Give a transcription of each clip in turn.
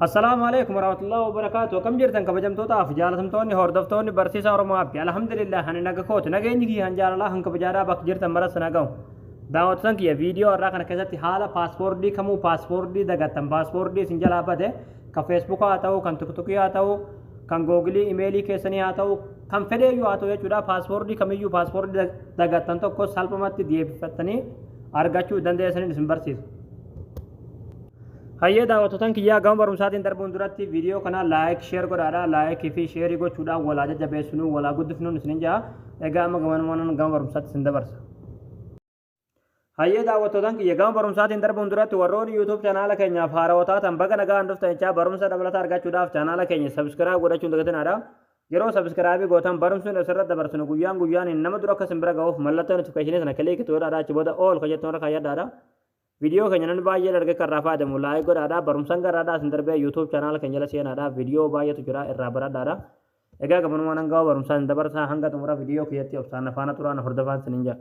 Assalaamu alaikum warahmatullahi wabarakaatu. Akkam jirtan kabajamtootaaf jaalatamtoonni hordoftoonni barsiisaa Oromoo Abdi. Alhamdulillah, ani naga kooti. Nageenyi kiyya han jaalalaa han kabajaadhaa bakka jirtan maras na ga'u. Daawwattoota kiyya, viidiyoo har'aa kana keessatti haala passwordii kamuu, passwordii dagattan, passwordii isin jalaa bade, kan Facebookaa haa ta'u, kan TikTokii haa ta'u, kan Googleii emailii keessanii haa ta'u, kan fedheeyyuu haa ta'u jechuudha. Passwordii kamiyyuu, passwordii dagattan tokko salphumatti deebifattanii argachuu dandeessaniin isin barsiisa. Hayyee daawwattootan kiyyaa, gama barumsaatiin darbuun duratti viidiyoo kana like, share godhaadha. Likeii fi shareii gochuudhaan walaa jajjabeessinuu, walaa guddifnuun isinin ja'a. Egaa amma gamanumaan gama barumsaatti isin dabarsa. Hayyee daawwattootan kiyya, gama barumsaatiin darbuun duratti warroonni YouTube channela keenyaaf haarawaa taatan baga nagaan dhuftan jechaa, barumsa dabalataa argachuudhaaf channela keenya subscribe godhachuun dagatinaadha. Yeroo subscribe gootan barumsi nuti asirratti dabarsinu guyyaan guyyaan nama dura akka isin bira ga'uuf mallattoo notificationii sana click godhaadha. Achi booda all kan jettu irra kaayyadhaadha. Viidiyoo keenya namni baay'een argee kan irraa fayyadamu like godhaadha. Barumsaan garaadhaa isin darbee YouTube channela keenya jala seenaadha. Viidiyoo baay'eetu jira, irraa baradhaadha. Egaa gabanumaan hanga barumsaan isin dabarsaa, hanga xumura viidiyoo kiyyatti obsaan afaana turaan hordofaan isiniin jedha.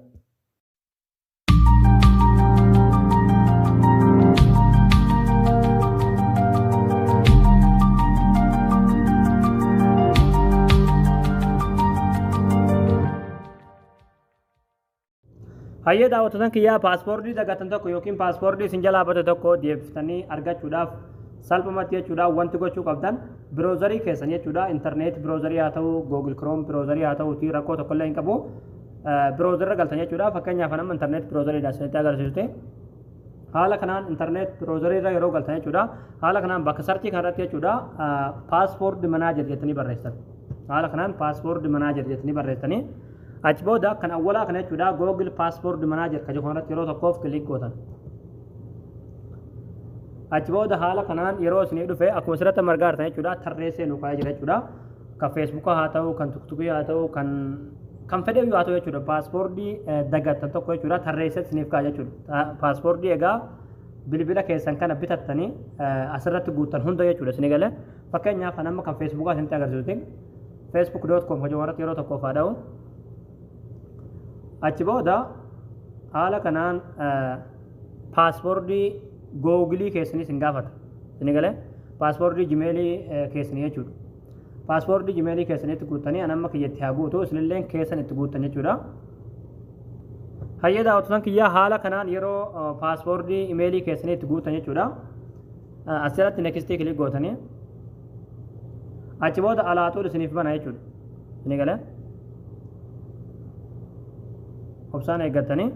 Hayyee daawwattootan kiyyaa, passwordii dagatan tokko yookiin passwordii isin jalaa bate tokko deebiftanii argachuudhaaf salphumatti jechuudha wanti gochuu qabdan browserii keessan jechuudha, internet browserii haa ta'u, Google Chrome browserii haa ta'uuti, rakkoo tokkollee hin qabu. Browserra galtan jechuudha. Fakkeenyaaf nama internet browseriidha isinitti agarsiisuti. Haala kanaan internet browserii irra yeroo galtan jechuudha. Haala kanaan bakka searchii kanarratti jechuudha password manager jettanii barreessan. Haala kanaan password manager jettanii barreessanii achi booda kan awwalaa kana jechuudha, Google Password Manager kan jedhu kanarratti yeroo tokkoof click gootan. Achi booda haala kanaan yeroo isinii dhufe akkuma asirratti margaa argitan jechuudha tarreessee nu kaa'ee jira jechuudha. Kan Facebookaa haa ta'u, kan TikTokii haa ta'u, kan fedhe haa ta'u jechuudha. Passwordii dagattan tokko jechuudha tarreessee isiniif kaa'a jechuudha. Passwordii egaa bilbila keessan kana bitattanii asirratti guuttan hunda jechuudha isinii galee. Fakkeenyaaf kan amma kan Facebookaa isinitti agarsiisuti. facebook.com hojii irratti yeroo tokkoof haa dha'u. Achi booda haala kanaan passwordii Googleii keessanii isin gaafata. Isin galee, passwordii Gmailii keessanii jechuudha. Passwordii Gmailii keessanitti guuttanii, an amma kiyyatti haa guutu, isinillee keessan itti guuttan jechuudha. Hayyee daawwattoota kiyyaa, haala kanaan yeroo passwordii emailii keessanii itti guuttan jechuudha. Asirratti nextii click gootanii achi booda alaaxuun isiniif bana jechuudha. Isin galee, obsaan eeggattanii,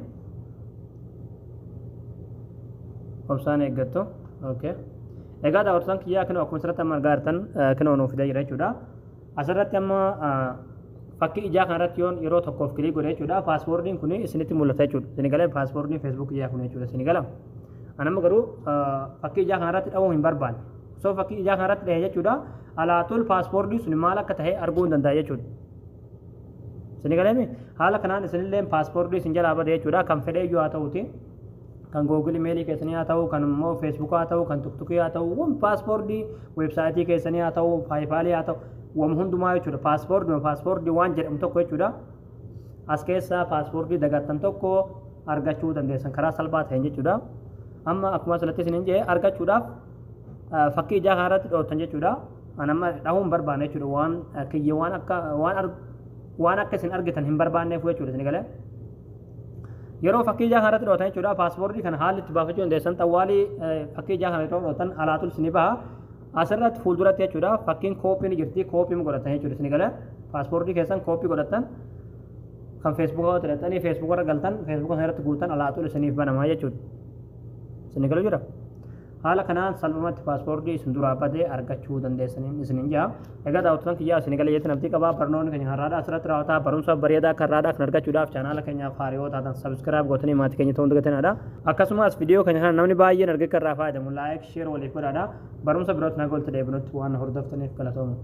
obsaan eeggattu. Okay. Egaa daawwattoota kiyyaa, kinoo akkuma asirratti amma argaa jirtan kinoo nuuf fidee jira jechuudha. Asirratti amma fakkii ijaa kanarratti yoon yeroo tokkoof click godhe jechuudha, passwordiin kun isinitti mul'ata jechuudha. Isin galee, passwordiin Facebook kiyyaa kun jechuudha isin gala. Ani amma garuu fakkii ijaa kanarratti dha'uu hin barbaanne. Osoo fakkii ijaa kanarratti dha'e jechuudha, alaatul passwordii sun maal akka ta'e arguu hin danda'a jechuudha. Isin galeemi, haala kanaan isinillee passwordii isin jalaa bade jechuudha, kan fedhe iyyuu haa ta'uti. Kan Google emailii keessanii haa ta'u, kan immoo Facebook haa ta'u, kan TikTokii haa ta'u, wan passwordii websiteii keessanii haa ta'u, PayPalii haa ta'u, waan hundumaa jechuudha. Passwordii passwordii waan jedhamu tokko jechuudha. As keessaa passwordii dagattan tokko argachuu dandeessan karaa salphaa ta'een jechuudha. Amma akkuma asirratti isiniin jedhe argachuudhaaf fakkii ijaa kanarratti dhooftan jechuudha. An amma dhahuu hin barbaanne jechuudha. Waan kiyya waan akka isin argitan hin barbaanneef jechuudha isin galee. Yeroo fakkii ijaa kanarratti dhooftan jechuudha, passwordii kana haalli itti baafachuu dandeessan, xawwaalii fakkii ijaa kana yeroo dhooftan alaatul isin baha. Asirratti fuulduratti jechuudha fakkiin copy ni jirti, copy godhatan jechuudha isin galee. Passwordii keessan copy godhatan, kan Facebooka godhatanii Facebooka irra galtan, Facebooka sana irratti guutan, alaatul isiniif banamaa jechuudha. Isin galu jira. Haala kanaan salphumatti passwordii isin duraa badee argachuu dandeessaniin isiniin jaa. Egaa daawwattoota kiyyaa, isin galee jettan abdii qabaa. Barnoonni keenya har'aadhaa asirratti raawwataa. Barumsa bareedaa akka har'aadhaa kan argachuudhaaf channela keenyaaf haaraa taatan subscribe gootanii maatii keenya ta'uu dagatinaadha. Akkasumas viidiyoo keenya kana namni baay'een argee akka irraa fayyadamu like, share waliif godhaadha. Barumsa birootti nagaa walitti deebinutti waan hordoftaniif galatooma.